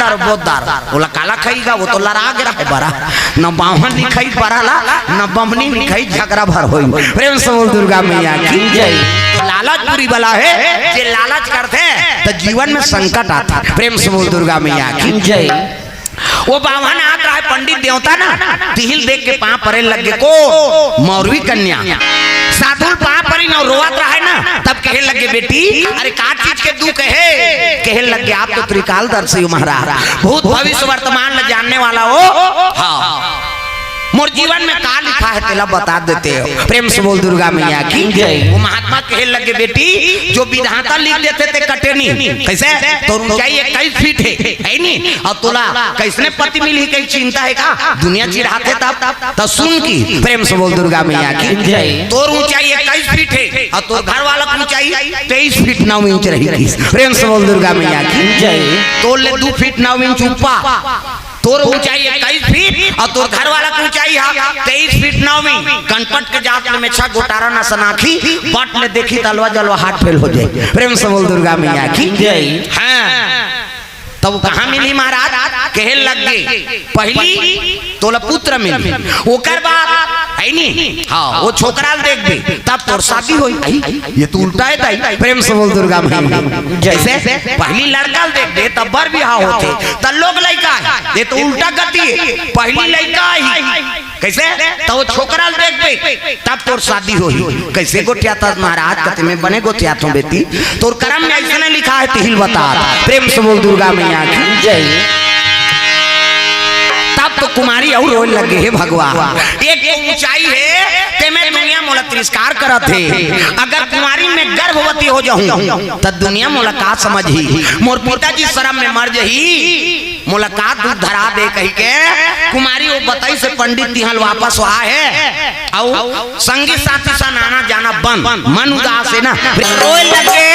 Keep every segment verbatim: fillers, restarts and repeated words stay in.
अउ बोतदार, ओला काला खइगा, वो तो लरा गे रहे बरा। न बाम्हन नइ खइस बरा ला, न बमनी नइ खइस, झगरा भर होई। प्रेम से बोल दुर्गा मैया की जय। तो लालच बुरी बला हे, जे लालच करथे त जीवन में संकट आथे। प्रेम से बोल दुर्गा मैया की जय। वो बाम्हन आत रहे पंडित देवता ना, तिही ल देख के पाँव परे लग गे को मौरवी कन्या। साधु ल पाँव परिन अउ रोवत रहे ना, तब कहे लग गे, "बेटी, अरे का चीज के दुख हे?" कहे लग गे, "आप तो त्रिकालदर्शी हो महाराज, भूत भविष्य वर्तमान ल जानने वाला हो।" हाँ। मोर जीवन में का लिखा हे, तेला बता देते हो। प्रेम से बोल दुर्गा मैया की जय। वो महात्मा कहे लग गे, "बेटी, जो विधाता लिख देथे ते कटे नहीं।" कइसे? तोर ऊंचाई इक्कीस फीट हे, हे नहीं? अउ तोला कइसने पति मिलही, कहीं चिंता हे का? दुनिया चिढ़ाथे तब। त सुन की, प्रेम से बोल दुर्गा मैया की जय। तोर ऊंचाई इक्कीस फीट हे अउ तोर घर वाला के ऊंचाई तेईस फीट नौ इंच रही। प्रेम से बोल दुर्गा मैया की जय। तोर ले दू फीट नौ इंच ऊपर, तोर ऊंचाई इक्कीस फीट अउ तोर घर वाला के ऊंचाई हा तेईस फीट नौ इंच। कनपट के जात ले मेछा गोटारा नसन आँखी, बट ले देखी त अलवा जलवा हार्ट फेल हो जाय। प्रेम से बोल दुर्गा मैया की जय। हाँ। तब कहाँ मिलही महाराज? कहे लग गे, पहली तोला पुत्र मिलही, ओकर बाद, हे नी? हाँ, वो छोकरा ल देखबे, तब तोर शादी होही। आई, ये तो उल्टा हे दाई। प्रेम से बोल दुर्गा मैया। जइसे पहली लड़का ल देखबे, तब बर बिहाव होथे, त लोग लइका हे। ये तो उल्टा गति हे, पहली लइका आही। कइसे? त वो छोकरा ल देखबे, तब तोर शादी होही। कइसे गोठियाथस महाराज? कथे में बने गोठियाथों बेटी, तोर करम में अइसने लिखा हे, तिही ल बता। प्रेम से बोल दुर्गा मैया की जय। तब तो कुमारी अउ रोए लगे, "हे भगवान, एक तो ऊंचाई हे, ते में दुनिया मोला तिरस्कार करत हे। अगर कुमारी में गर्भवती हो जाहूं, त दुनिया मोला का समझही? मोर पिताजी शरम में मर जही।" मोला का दुख धरा दे कहिके कुमारी वो बताइस पंडित तिहाँ ले वापस आए हे। अउ संगी साथी सन आना जाना बंद, मन उदास हे ना, रोए लगे।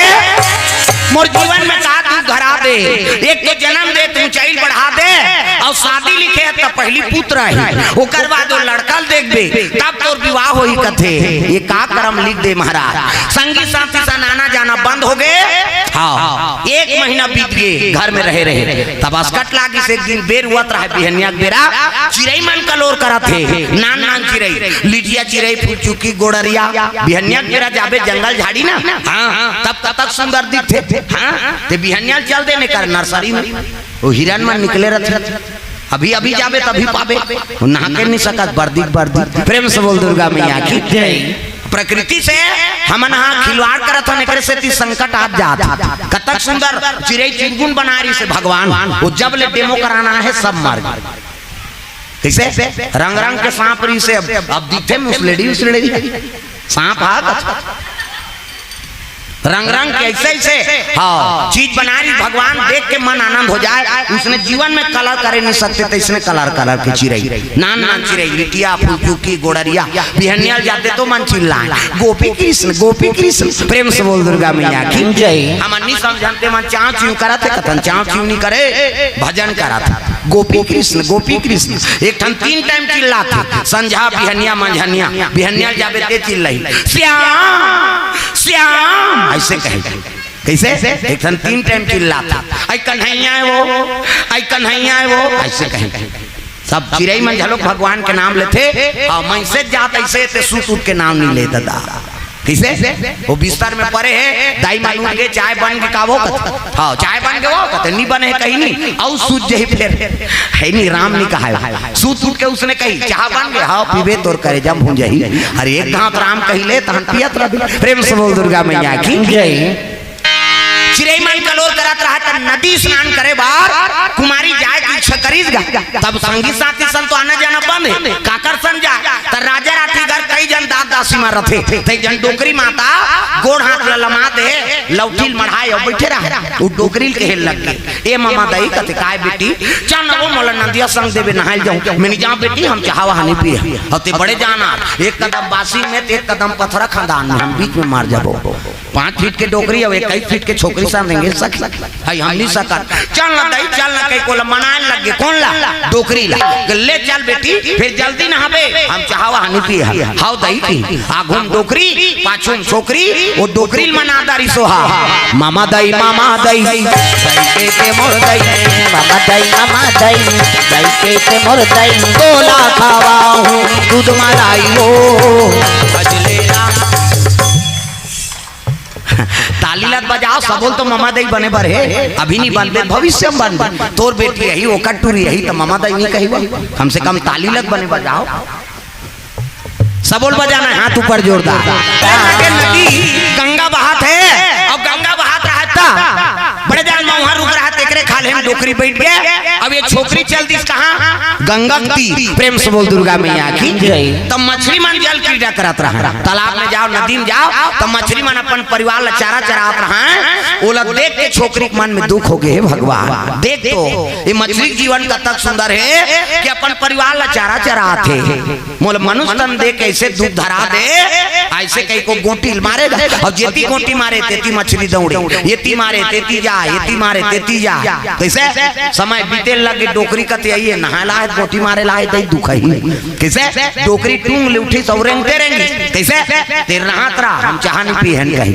मोर जीवन में का दुख धरा दे, एक तो जनम दे, त ऊंचाई बढ़ा दे, अउ शादी लिखे हे त पहली पुत्र हे, ओकर बाद वो लड़का ल देखबे, तब तोर विवाह होही कथे। ये का करम लिख दे महाराज। संगी साथी सन आना जाना बंद हो गे। हाँ, एक महीना बीत गे, घर में रहे रहे, तब असकट लागिस। एक दिन बेर होवत रहे, बिहनिया के बेरा चिरई मन कलोर करत हे, नान नान चिरई, लिटिया चिरई, फुलचुकी, गोड़रिया। बिहनिया के बेरा जाबे जंगल झाड़ी ना, हाँ, तब कतक सुंदर दिखथे। हाँ, ते बिहनिया चल देने कर नर्सरी में, वो हिरन मन निकले रथे। अभी अभी जाबे तभी पाबे, वो नहा के नहीं सकत, बरदी बरदी। प्रेम से बोल दुर्गा मैया की जय। प्रकृति से हमन हा खिलवाड़ करत हन, एकरे सेती संकट आ जात। कतक सुंदर चिरई चिरगुन बनाय रिहिस हे भगवान, वो जब ले डेमो कराना हे सब मर गे। कइसे? रंग रंग के सांप रिहिस हे, अब, अब दिखथे मुसलेड़ी उसलेड़ी। सांप हा कछु। रंग रंग के अइसे अइसे, हाँ, चीज बनाय रिहिस भगवान, देख के मन आनंद हो जाय। उसने जीवन में कलर करे नहीं सकते, त इसने कलर कलर के चिरई, नान नान चिरई, लिटिया, फुलचुकी, गोड़रिया। बिहनिया ल जाते तो मन चिल्लाय, "गोपी कृष्ण, गोपी कृष्ण।" प्रेम से बोल दुर्गा मैया की जय। हमन नहीं समझन ते मन चाँव चीव करत हे, कथन चाँव चीव नहीं करे, भजन करत हे। गोपी कृष्ण, गोपी कृष्ण। एक ठन तीन टाइम चिल्लाथे, संझा, बिहनिया, मंझनिया। बिहनिया ल जाबे ते चिल्लाही, "श्याम, श्याम," अइसे कहे। कइसे? एक ठन तीन टाइम चिल्लाथे, "अई कन्हैया हे वो, अई कन्हैया हे वो," अइसे कहे। सब चिरई मन घलोक भगवान के नाम लेथे, अउ मइनसे जात अइसे ते सूत उठ के नाम नहीं ले ददा। कइसे? वो बिस्तर में परे हे, दाई मन उठ गे, "चाय बन गे का वो?" कथे, "हाँ, चाय बन गे वो?" कथे, "नहीं बने हे कहीं नहीं।" अउ सूत जाही फेर, हे नहीं, राम नहीं कहाय। सूत उठ के उसने कही, "चाह बन गे?" "हाँ, पीबे तोर करेजा भूंज जाही।" अरे एक घांव राम कहि ले, तहन पियत रहिबे। प्रेम से बोल दुर्गा मैया की जय। चिरई मन कलोर करत रहय, त नदी स्नान करे बर कुमारी जाय के इच्छा करिस गा। तब संगी साथी सन तो आना जाना बंद हे, काकर सन जाय? त राजा राठीगर कई जन दास दासी मन रथे, त एक जन डोकरी माता गोड़ हाथ ल लमा दे, लौठी ल मढ़ाय अउ बइठे रहय। वो डोकरी ल कहे लग गे, "ए ममा दाई," कथे, "काय बेटी?" "चल न वो मोला नदिया संग देबे, नहाय ल जाहूं।" "मैं नहीं जांव बेटी, हम चाहा वहा नहीं पिए।" अउ ते बड़े जाना, एक कदम बासी में, एक कदम पथरा खदान में, हम बीच में मर जाबो। पाँच फीट के डोकरी अउ इक्कीस फीट के छोकरी सन रेंगे सखी। हई हम नहीं सकन। "चल न दाई, चल न," कहिके ओला मनाय लग गे। कोन ला? डोकरी ला। "ले चल बेटी, फेर जल्दी नहाबे, हम चाहा वहा नहीं पिए हन।" अउ दई की आघू म डोकरी, पाछू म छोकरी, ओ डोकरी ल मना दारी सोहा। ममा दई, ममा दई, दई के ते मोर दई। ममा दई, ममा दई, दई के ते मोर दई। तोला खवाहूँ दूध मलाई हो। भजले राम। ताली लत बजाव, सबो ल तो ममा दई बने बर हे। अभी नी बनबे, भविष्य म बनबे। तोर बेटी अही, ओकर टूरी अही, त ममा दई नी कहिबे। कम से कम ताली लत बने बजाव। सबो ल बजाना हे, हाथ ऊपर जोरदार। के नदी गंगा बहात हे, अउ गंगा बहात रहत त बड़े जान मउहा रुख रहत, एकरे खाल्हे म डोकरी बइठ गे। अब ये छोकरी चल दिस कहाँ? गंगा के तीर। प्रेम से बोल दुर्गा मैया की जय। तब मछरी मन जल क्रीड़ा करत रहय, तालाब में जाव, नदी में जाव, तब मछरी मन अपन परिवार ला चारा चरात रहय। ओला देख के छोकरी के मन में दुख हो गे, "हे भगवान, देख तो, ये मछरी के जीवन कतक सुंदर हे कि अपन परिवार ला चारा चरात हे।" मोला मनुष्य तन दे के अइसे दुख धरा दे, अइसे कहि के गोटी ल मारे गा, अउ जेती गोटी मारे तेती मछरी दौड़े, एती मारे तेती जा, एती मारे तेती जा। कइसे समय बीते लगे, डोकरी कथे आइए, नहाय ला हे, गोटी मारे ला हे, तई दुख ही। कइसे डोकरी टूंग ले उठी, सब रेंगते रेंगी। कइसे तेर नहात रहा, हम चाहा नी पीहन कही।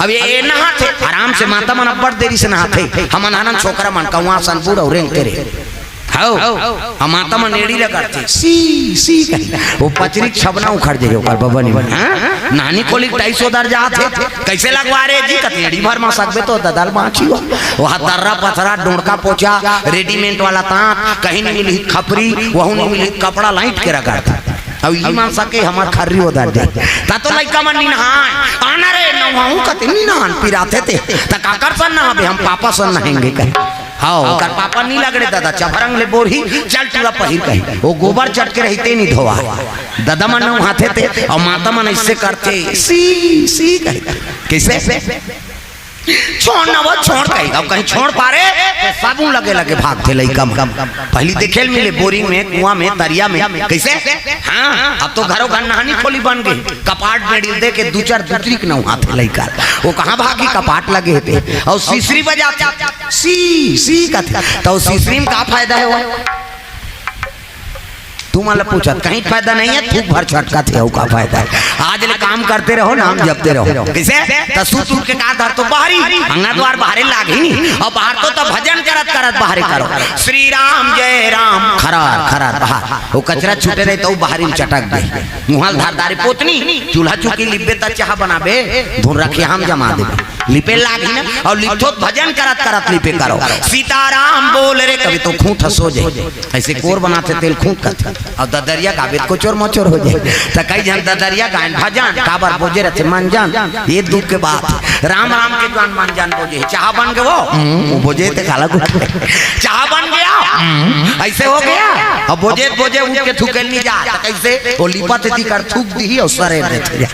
अब ये, ये नहाथे, आराम से माता मन अब्बड़ देरी से नहाथे, हमन आनंद छोकरा मन कौआ सन बूढ़ अउ रेंगते रहे। हव, हम माता मन एड़ी ल करथे, "सी, सी," कही। वो पचरी के छबना उखड़ जाही ओकर बबनी में, हाँ? नानी कोली के टाई सोदर जात हे, "कइसे लगवा रे जी?" कथे, "एड़ी भर म सकबे तो ददा ल बाँची हो।" वहाँ तर्रा पथरा, डोंड़का पोचा, रेडीमेड वाला ताँत, कहीं नी मिलही खपरी, वहू नी मिलही कपड़ा, लाइट के रगड़थे। अउ ई मन सके हमर खर्री ओदर जाही। त तो लइका मन नी नहाय, "आना रे, नहाहूँ," कथे, "नी नहान, पिराथे ते।" "त काकर सन नहाबे?" "हम पापा सन नहाएंगे," कहे। हव, ओकर पापा नी लगड़े ददा, चभरंग ले बोरही, "चल टूरा पहिर," कही। वो गोबर चट के रहिते नी धोवा। ददा मन नहाथे ते, अउ माता मन अइसे करथे, "सी, सी," कही। कइसे? "छोड़ न वो, छोड़," कही। अब कहीं छोड़ पारे, त साबुन लगे लगे भागथे लइका मन। पहिली देखे ल मिले, बोरिंग में, कुआँ में, तरिया में। कइसे? हाँ, अब तो घरो घर नहानी खोली बन गे। कपाट में डील दे के दू चार दूतरी के नहाथे लइका। वो कहाँ भागी, कपाट लगे हे ते। अउ सिसरी बजाथे। "सी, सी," कथे। त ओ सिसरी म का फायदा हे वो? तुमन ल पूछत, कहीं फायदा नहीं हे, थूक भर छटकत हे, अउ का फायदा हे? आज ले काम करते रहो, नाम जपते रहो। कइसे? त सूत उठ के का धर तो बाहरी, अंगना द्वार बाहरे लागही नी, अउ बाहर तो, त भजन करत करत बाहरे करो, "श्री राम जय राम," खरार खरार बाहर। वो कचरा छूटे रहे त वो बाहरी म चटक दे। मुँह ल धर दारी पोतनी, चूल्हा चौकी लिपबे त चाहा बनाबे, धुन रखे हम जमा देबे। लिपे लागही ना, अउ लिपथो त भजन करत करत लिपे करो। "सीताराम बोल रे," कभी तो खूंट ह सो जाही। अइसे कोर बनाथे तेल खूंट कथे। अउ ददरिया गाबे त कोचोर मोचोर हो जाही। त कई झन ददरिया गायन भजन, काबर बोजे रथे मंजन। ये दुख के बात। राम राम के गान मंजन बोजे। चाहा बन गे वो? हम्म, वो बोजे ते काला गुट। चाहा बन गया? हम्म। अइसे हो गया? अब बोजे त बोजे उठ के थूके ल नी जा। त कइसे? वो लिपत हे तिकर थूक दिही अउ सरे देथे।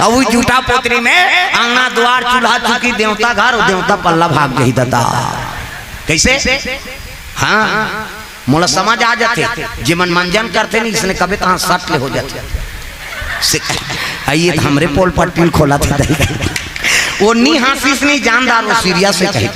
अउ वो जूठा पोतरी में अंगना द्वार, चूल्हा चौकी, देवता घर, वो देवता पल्ला भाग जाही ददा। कइसे? हाँ, मोला समझ आ जाथे, जेमन मंजन करथे नी, इसने कबे तहाँ सट ले हो जाथे। से, आइए त हमरे पोल पट्टी ल खोलथे दई। वो नी हाँसिस नी जानदार, वो सीरियस हे कही।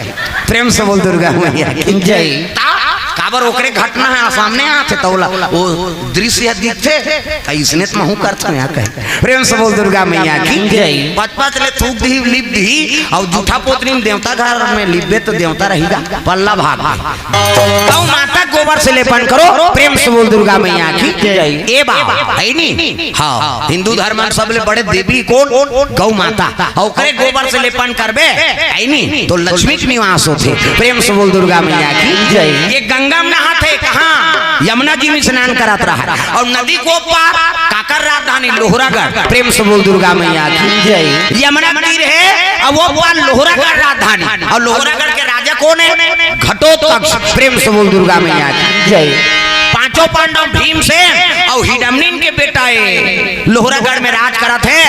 प्रेम से बोल दुर्गा मैया की जय। ता, काबर ओकरे घटना हे, सामने आथे तौला, वो दृश्य दिखथे, त इसने त महूँ करथों या कही। प्रेम से बोल दुर्गा मैया की जय। पचपच ले थूक दिही, लिप दिही, अउ जूठा पोतरी में देवता घर में लिपबे त देवता रहिगा, पल्ला भाग गे। गौ माता गोबर से लेपन करो, प्रेम से बोल दुर्गा मैया की जय। ए बा, हे नी? हाँ, हिंदू धर्म में सबले बड़े देवी कोन? गौ माता। अउ ओकरे गोबर से लेपन करबे, हे नी? त लक्ष्मी के निवास होथे। प्रेम से बोल दुर्गा मैया की जय। ये गंगा में नहाथे, कहाँ? यमुना जी में स्नान करत रहा। अउ नदी के ओ पार काकर राजधानी लोहरागढ़। प्रेम से बोल दुर्गा मैया की जय। यमुना तीर हे, अउ ओ पार लोहरागढ़ राजधानी। अउ लोहरागढ़ के राजा कोन हे? घटोत्कच। प्रेम से बोल दुर्गा मैया की जय। पांचों पांडव भीमसेन अउ हिडिंबा के बेटा हे लोहरागढ़ में राज करत हे,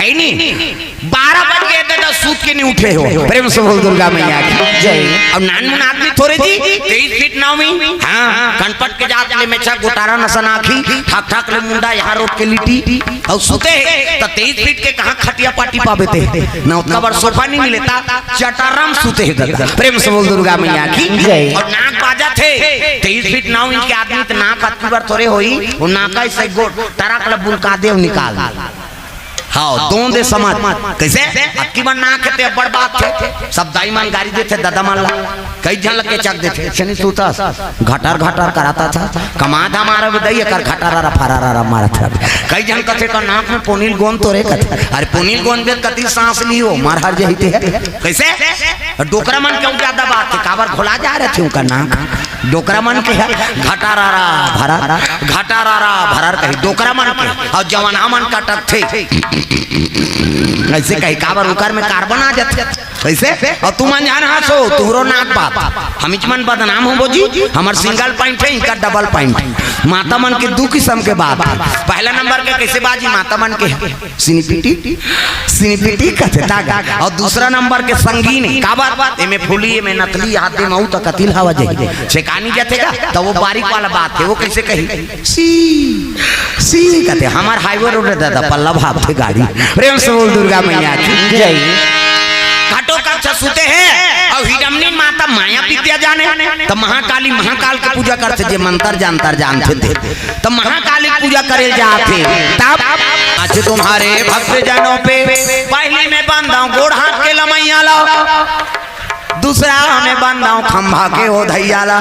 हे नी? बारह बज गे दादा, सूत के नहीं उठे हो। प्रेम से बोल दुर्गा मैया की जय। अब नानमुन आदमी थोरे जी, तेईस फीट नौ इंच। हाँ, कनपट के जात ले मेछा गोटारा नसन आँखी, ठाक ठाक ले मुंडा यहाँ रोट के लिटी, अउ सुते हे, त तेईस फीट के कहाँ खटिया पाटी पाबे ते? ना ओतका बड़ सोफा नहीं मिले, त चटारा म सुते हे दादा। प्रेम से बोल दुर्गा मैया की जय। अउ नाक बाजत हे, तेईस फीट नौ इंच के आदमी त नाक अतकी बड़ थोरे होही, ओ नाक ऐसे गोट टरक ल बुलका दे अउ निकाल दे। हाँ, दोंदे समझ। कइसे? अतकी बड़ नाक हे ते बड़ बात हे। सब दाई मन गारी देथे, ददा मन ला। कई झन ल केचक देथे, "छनी सूतस, घटर घटर करात हस, कमा धमा रहे दई, एकर घटररा फरररा मारत रहे।" कई झन कथे, "त नाक में पोनील गोंद तो रे," कथे। अरे पोनील गोंद दे कति सांस लियो, मर हर जही ते। कइसे? डोकरा मन के अउ जादा बात हे, काबर घोला जा रहे थे उनका नाक। डोकरा मन के हे, घटारारा भरर, घटारारा भरर कही, डोकरा मन के, अउ जवान हमन कटकथे। अइसे कही, काबर उकर में कार्बन आ जाथे। अइसे? अउ तुमन जान हसो, तुहरो नाक बात। हमिच मन बदनाम होबो जी, हमर सिंगल पॉइंट हे, इनका डबल पॉइंट। माता मन के दू किसम के बात हे। पहला नंबर के कइसे बाजी माता मन के? सिनिपिटी, सिनिपिटी कथे तागा। अउ दूसरा नंबर के संगीन, काबर? एमे फूली, एमे नथली, हाथ दे महू त कतिल हवा जाही। छेकानी जाथे गा, त वो बारीक वाला बात हे, वो कइसे कही? सी, सी कथे, हमर हाईवे रोड हे दादा, पल्ला भापथे गाड़ी। प्रेम से बोल दुर्गा मैया की जय। घटो कक्ष सुते हे, अउ हिडमनी माता माया विद्या जाने, त महाकाली महाकाल के पूजा करथे, जे मंतर जंतर जानथे ते। त महाकाली पूजा करे जाथे। तब आज तुम्हारे भक्त जनों पे पहली में बंदाऊं गोड़ हाथ के लमैया ला, दूसरा में बंदाऊं खंभा के ओधैया ला,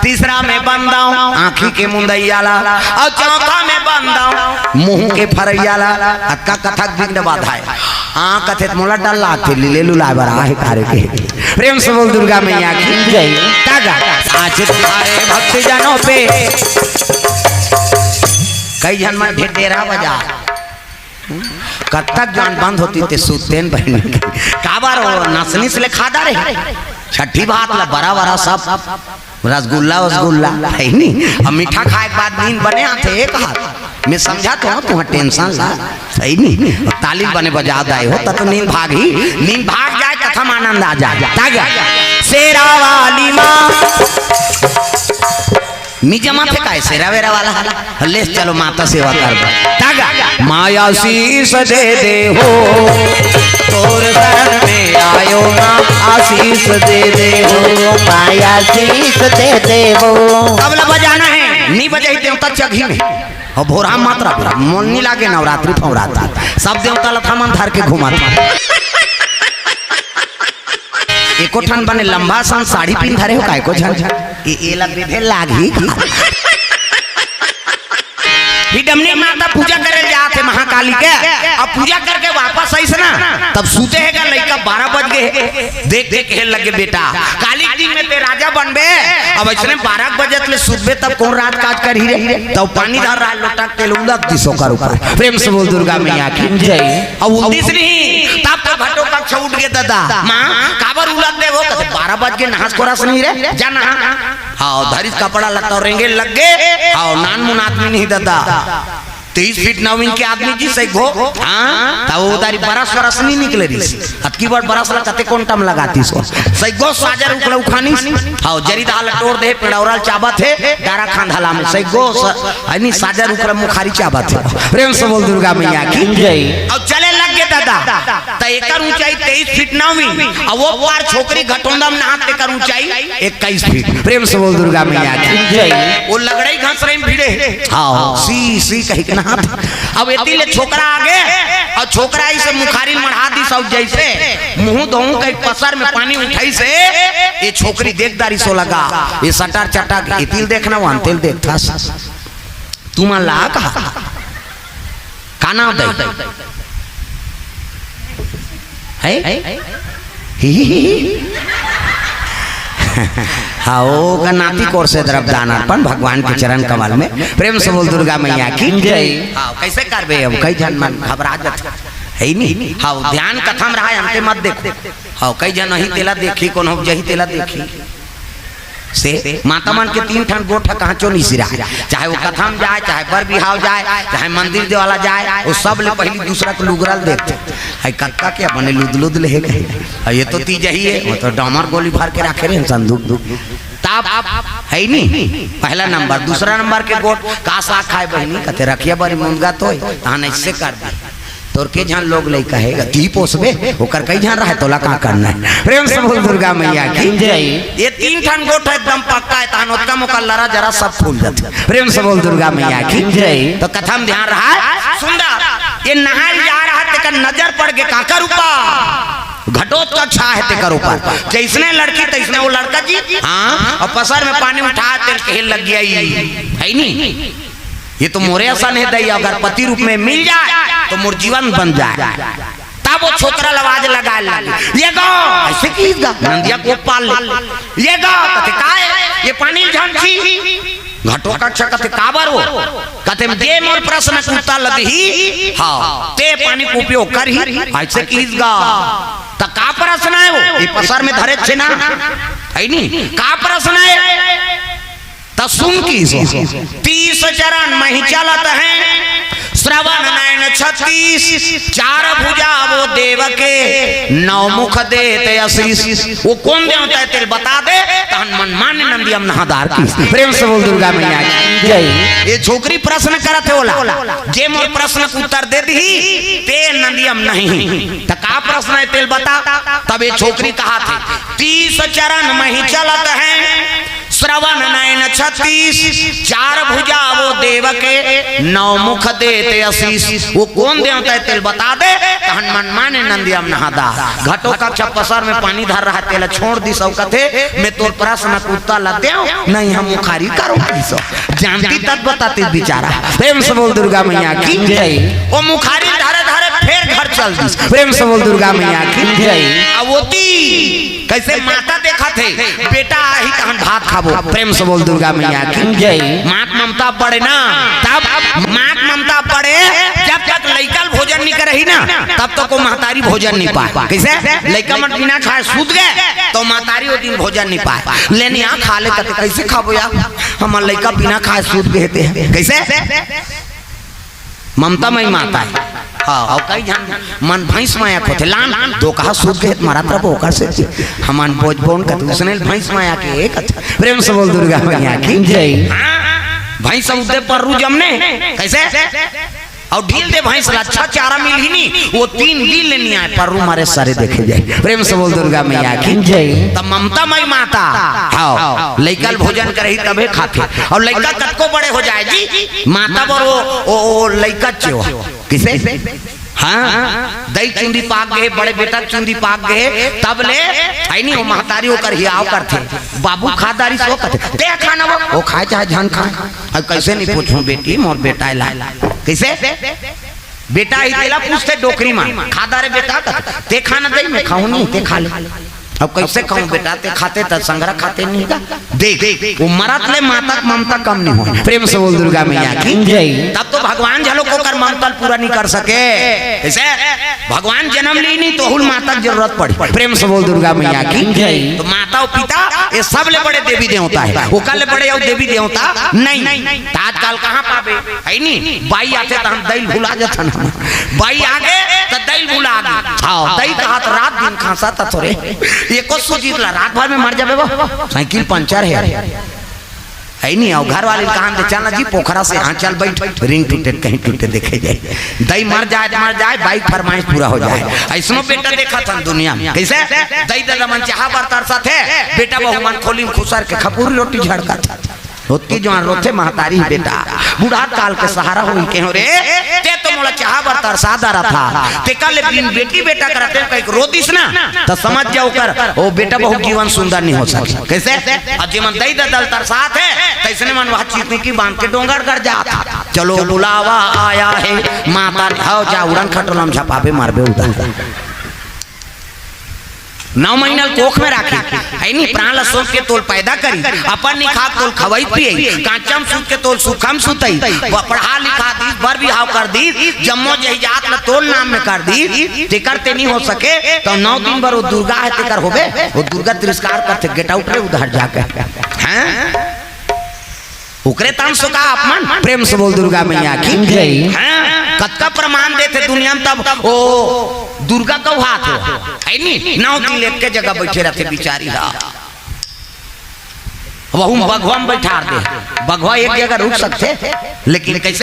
तीसरा में बंदाऊं आंखी के मुंदैया ला, अउ चौथा में बंदाऊं मुंह के फरैया ला। अतका कथक विघ्न बाधा हे। हाँ, कथे त मोला डर लागथे, लीले लुलाए बर आहे तारे के। प्रेम से बोल दुर्गा मैया की जय। तागा। आज तुम्हारे भक्त जनों पे कई झन मन ढेर डेरा बजा। कब तक जान बंद होती ते सुतेन बहन। काबर हो नसनिस ले खादा रहे। छठी भात ला बरा बरा सब रसगुल्ला वसगुल्ला, हे नी? अब मीठा खाए के बाद नींद बने आथे एक हाथ। मैं समझा तो हूँ, तुम्हें टेंशन ला, हे नी? ताली बने बजा दाए हो, तब तो नींद भागही, नींद भाग जाए, कथा में आनंद आ जाए। तागा, शेरा वाली माँ। मी जमा थे काय शेरा वेरा वाला? ले चलो माता सेवा करबा। तागा, माँ आशीष दे दे हो, तोर शरण में आयो माँ, आशीष दे दे हो। माँ आशीष दे दे हो। तबला बजाना हे, नी बजाही देवता चघी में। अउ भोरा मात्रा मन नी लागे, नवरात्रि फवरात्रि। सब देवता लथा मन धर के घुमात। एको ठन बने लंबा सन साड़ी पिन धरे हो, काय को झन? ए, ए लग बेधे लागही। हिडमनी माता पूजा करे जात हे महाकाली के, अब पूजा करके वापस आइस ना, तब सुते हे गा लइका, बारह बज गे हे। देख देख के लगे, "बेटा, काली के दिन में ते राजा बनबे, अब अइसने बारह बजत ले सुतबे, तब कोन राजकाज करही रे?" तब पानी धर रहा लोटा के तेल उलक दिस ओकर ऊपर। प्रेम से बोल दुर्गा मैया की जय। अब उदिस नहीं, तब तो घटो कक्ष उठ गे दादा। माँ, काबर उलक दे हो? कहते, "बारह बज गे, नहास कोरस नहीं रे, जा नहा।" हाँ, धरिस कपड़ा लत्ता रेंगे लग गे। हाँ, नानमुन आदमी नहीं दादा, तेईस फीट नौ इंच के आदमी जी सैगो। हाँ, तब वो दारी बरस वरस नहीं निकले रिस। अतकी बड़ बरस ला कते कोन टम लगातिस हो। सैगो साजा रुख ला उखानिस। हाँ, जरी दहा ला टोर दे, पेड़ौरा ल चाबत हे, डारा खांधाला में सैगो स-, अनी साजा रुख ला मुखारी चाबत हे। प्रेम से बोल दुर्गा मैया की जय। अउ चले लग गे दादा। त एकर ऊंचाई तेईस फीट नौ इंच, अउ वो पार छोकरी घटोंदा में नहात, तेकर ऊंचाई इक्कीस फीट। प्रेम से बोल दुर्गा मैया की जय। वो लगड़ई घसरई में भिड़े हे। हाँ, सी, सी कहि के नहात। अब एती ले छोकरा आगे, अउ छोकरा अइसे मुखारी मढ़ा दिस, अउ जइसे मुंह धोऊं कहि पसर में पानी उठाइस, ए छोकरी देख दारी सो लगा, ए सटर चटक, एती ले देखना, वहां तेल देखथस। तुमन ला कहा? का नाम दई? है? ही, ही, ही, ही। हाँ, ओ का नाती कोर से द्रव्य दान अर्पण भगवान के चरण कमल में। प्रेम से बोल दुर्गा मैया की जय। हाँ, कइसे करबे अब? कई झन मन घबरा जाथे। हे नी? हाँ, ध्यान कथा म रहा, अंते मत देखो। हाँ, कई झन अही तेला देखही, कोनो जही तेला देखही। से माता मन के तीन ठन गोठ ह कहाँ चो नइ सिराय, चाहे वो कथा म जाय, चाहे बर बिहाव जाय, चाहे मंदिर देवाला जाय, वो सब ले पहिली दूसरा के लुगरा ल देखथे। हई कतका के बने लुद लुद ले हे कहे। अउ ये तो तीजही हे, वो तो डामर गोली भर के राखे रहे संदूक। तब हई नी, पहला नंबर, दूसरा नंबर के गोठ का साग खाय बहिनी, कथे रखिया बरी मुनगा तोय, तहन अइसे कर दे। तोर के झन लोग लइका हे, ती पोसबे, ओकर कई झन रहय, तोला का करना हे? प्रेम से बोल दुर्गा मैया की। जय। ये तीन ठन गोठ एकदम पक्का हे, तहन ओतका म ओकर लरा जरा सब फूल जाथे। प्रेम से बोल दुर्गा मैया की। जय। तो कथा म ध्यान रहय, सुंदर। ये नहाय ल जा रहय, तेकर नजर पड़ गे काकर ऊपर? घटोत्कच हे तेकर ऊपर। जइसने लड़की तइसने वो लड़का जी। हाँ, अउ पसर म पानी उठाय तेला कहे लग गे, हई नी, ये तो मोरे असन हे दई, अगर पति रूप म मिल जाय तो मोर जीवन बन जाय। तब वो छोकरा ल आवाज लगाय लगे, "ये गा," अइसे कहिस गा, नंदिया कोप पाल ले, "ये गा," कथे, "काय? ये पानी ल झन छी?" घटोत्कच कथे, "काबर वो?" कथे, "जे मोर प्रश्न के उत्तर ल दिही, हाँ, ते पानी के उपयोग करही," अइसे कहिस गा। त का प्रश्न हे वो? ये पसर म धरे छे ना, हई नी? का प्रश्न हे? त सुन कइसे, "तीस चरण मही चलत हे, श्रवण नयन छत्तीस, चार भुजा वो देव के, नौ मुख देत असीस।" वो कोन देवता हे तेला बता दे, तहन मनमाने नंदिया म नहादार कहिस। प्रेम से बोल दुर्गा मैया की। जय। ये छोकरी प्रश्न करत हे ओला, "जे मोर प्रश्न के उत्तर दे दिही, ते नंदिया म नहाही।" त का प्रश्न हे तेला बता। तब ये छोकरी कहत हे, "तीस चरण मही चलत हे, श्रवण नयन छत्तीस, चार भुजा वो देव के, नौ मुख देत असीस।" वो कोन देवता हे तेला बता दे, तहन मनमाने नंदिया म नहादार। घटोत्कच पसर म पानी धर रहय, तेला छोड़ दिस अउ कथे, "मैं तोर प्रश्न के उत्तर ल देंव, नहीं हम मुखारी करो," कहिस। जानती तब बताती बिचारा। प्रेम से बोल दुर्गा मैया की। जय। वो मुखारी धरे धरे फेर घर चल दिस। प्रेम से बोल दुर्गा मैया की। जय। अउ ओती कइसे माता देखत हे, बेटा आही तहन भात खाबो। प्रेम से बोल दुर्गा मैया की। जय। माँ के ममता बड़े ना, तब माँ के ममता बड़े, जब तक लइका ल भोजन नइ करही ना, तब तक वो महतारी भोजन नइ पाय। कइसे? लइका मन बिना खाय सूत गे, त महतारी वो दिन भोजन नइ पाय। ले नी आ, खा ले, कथे, "कइसे खाबो यार, हमर लइका बिना खाय सूत गे हे ते।" कइसे? ममता मई माता हे। हाँ, अउ कई झन मन भैंस माया के होथे, लान, दो कहा सूत गे हे त मरत रहिबो ओकर से। हमन बोझबो न कथे, उसने भैंस माया के एक अच्छा। प्रेम से बोल दुर्गा मैया की। जय। हाँ, भैंस उदे पर्रू जमने, कइसे? अउ ढील दे भैंस ला, अच्छा चारा मिलही नी, वो तीन दिन ले नइ आय, पर्रू मारे सरे देखे जाय। प्रेम से बोल दुर्गा मैया की। जय। त ममता मई माता, हाँ, लइका ल भोजन करही तभे खाथे। अउ लइका कतको बड़े हो जाय जी, माता बर वो, वो, वो लइका च हे वो। कइसे? हाँ, दई चुंदी पाक गे, बड़े बेटा के चुंदी पाक गे, तब ले, हई नी, वो महतारी ओकर हियाव करथे। बाबू खा डारिस वो कथे, "ते खा ना वो।" वो खाय चाहे झन खाय। अब कइसे नइ पूछहूँ बेटी, मोर बेटा ला। कइसे? बेटा ही तेला पूछथे डोकरी म, "खा डारे बेटा?" कथे, "ते खा ना दई, मैं खाहूँ नहीं, ते खा ले।" अब कइसे खाहूँ बेटा, ते खाते त संघरा खाते नहीं का। देख, वो मरत ले माता के ममता कम नहीं होय। प्रेम से बोल दुर्गा मैया की। जय। तब तो भगवान घलो ओकर ममता ल पूरा नहीं कर सके। कइसे? भगवान जनम ली नहीं तो हुल माता के जरूरत पड़ी। प्रेम से बोल दुर्गा मैया की। जय। त माता अउ पिता ये सब ले बड़े देवी देवता हे, ओकर ले बड़े अउ देवी देवता नहीं। त आजकल कहाँ पाबे? हई नी, बाई आथे त हम दई ल भुला जाथन। बाई आगे त दई ल भुला गे। हाँ, दई कहत रात दिन खांसत हस रे, एको सूजी ल ला, रात भर म मर जाबे वो, साइकिल पंचर हे। हई नी, अउ घर वाली ल कहन दे, "चल ना जी पोखरा से, हाँ चल बइठ, रिंग टूटे त कहीं टूटे देखे जाय।" दई मर जाय त मर जाय, बाई के फरमाइश पूरा हो जाय। अइसनो बेटा देखथन दुनिया म। कइसे? दई ददा मन चाहा बर तरसत हे, बेटा बहू मन खोली म खुसर के खपुरी रोटी झड़कत हे। ओतकी जुवार रोथे महतारी बेटा, बूढ़ा काल के सहारा होही। कहेंव रे, ते तो मोला चाहा बर तरसा डारत हस, तेकर ले बिन बेटी बेटा के रहितेंव कहिके रो दिस ना, त समझ जा ओकर, ओ बेटा बहू जीवन सुंदर नइ हो सके। कइसे? अउ जेमन दई ददा ल तरसात हे, तइसने मन वह चितनी बांध के डोंगरगढ़ जात हे। चलो बुलावा आया है, माता ने, हव जा उड़न खटोला म झपाबे मारबे उधर। नौ महीना ल कोख में राखे, है नी? प्राण ल सोच के तोल पैदा करी, अपन निखा तोल खवई पियई, कांचम सूत के तोल सुखम सुतई, प-, पढ़ा लिखा दीस, बर बिहाव कर दीस, जम्मो जहिजात ल तोल नाम में कर दीस, तेकर ते नी हो सके, तो नौ दिन बर वो दुर्गा है, तेकर होबे? वो दुर्गा तिरस्कार करथे, "Get out रे उधर जाके।" हैं? ओकरे तान सो का अपमान, प्रेम से बोल दुर्गा मैया की जय। हाँ, कतका प्रमाण देथे दुनिया में, तब ओ दुर्गा कउ हाथ हो, है नी? नौ दिन एक के जगह बैठे रहथे बिचारी हा। वहू में बघवा में बैठार दे, बघवा एक जगह रुक सकथे, लेकिन कैसे